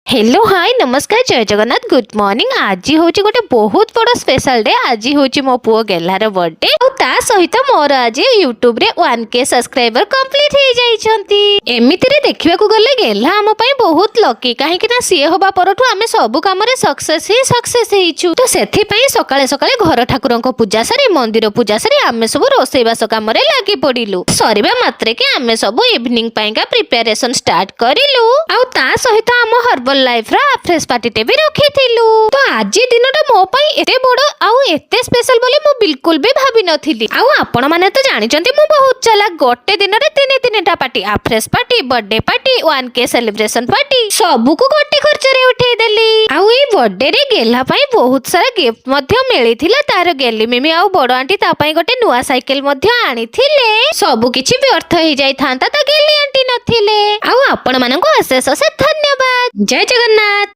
Hello, high, ନମସ୍କାର, ଜୟ Jagannath, good morning. ଆଜି ହେଉଛି ଗୋଟେ ବହୁତ ବଡ଼ ସ୍ପେଶାଲ ଡେ। ଆଜି ହେଉଛି ମୋ ପୁଅ ଗେହ୍ଲାର ବର୍ଥଡେ ଆଉ ତା ସହିତ ମୋର ଆଜି ୟୁଟ୍ୟୁବରେ 1K subscriber complete ହେଇଯାଇଛନ୍ତି। ଏମିତିରେ ଦେଖିବାକୁ ଗଲେ ଗେହ୍ଲା ଆମ ପାଇଁ ବହୁତ ଲକି, କାହିଁକି ନା ସିଏ ହବା ପରଠୁ ଆମେ ସବୁ କାମରେ ସକ୍ସେସ୍ ହିଁ ସକ୍ସେସ୍ ହେଇଛୁ। ତ ସେଥିପାଇଁ ସକାଳେ ସକାଳେ ଘର ଠାକୁରଙ୍କ ପୂଜା ସାରି, ମନ୍ଦିର ପୂଜା ସାରି ଆମେ ସବୁ ରୋଷେଇବାସ କାମରେ ଲାଗି ପଡିଲୁ। ସରିବା ମାତ୍ରକେ ଆମେ ସବୁ ଇଭିନିଂ ପାଇଁକା ପ୍ରିପାରେସନ ଷ୍ଟାର୍ଟ କରିଲୁ ଆଉ ତା ସହିତ ଆମ ହର୍ବଲ ଲାଇଫ ର ଆଫ୍ରେଶ ପାର୍ଟିଟେ ବି ରଖିଥିଲୁ। ତ ଆଜି ଦିନଟା ମୋ ପାଇଁ ଏତେ ବଡ ଆଉ ଏତେ ସ୍ପେଶାଲ ବୋଲି ମୁଁ ବିଲକୁଲ ବି ଭାବି ନଥିଲି। ଆଉ ଆପଣ ମାନେ ତ ଜାଣିଛନ୍ତି, ମୁଁ ବହୁତ ଚାଲାକ। ଗୋଟେ ଦିନରେ ତିନି ତିନିଟା party, ଆଫ୍ରେଶ party, birthday party, 1K celebration party, ସବୁକୁ ଗୋଟେ ଖର୍ଚ୍ଚରେ ଉଠେଇଦେଲି। ଆଉ ଏଇ ବର୍ଥଡେ ରେ ଗେହ୍ଲା ପାଇଁ ବହୁତ ସାରା ଗିଫ୍ଟ ମଧ୍ୟ ମିଳିଥିଲା। ତାର ଗେଲି ମିମି ଆଉ ବଡ ଆଣ୍ଟି ତା ପାଇଁ ଗୋଟେ ନୂଆ ସାଇକେଲ ମଧ୍ୟ ଆଣିଥିଲେ। ସବୁ କିଛି ବ୍ୟର୍ଥ ହେଇଯାଇଥାନ୍ତା ତା ଗେଲି ଆଣ୍ଟି ନଥିଲେ। ଆଉ ଆପଣ ମାନଙ୍କୁ ଅଶେଷ ଅଶେଷ ଧନ୍ୟବାଦ। ଜୟ ଜଗନ୍ନାଥ।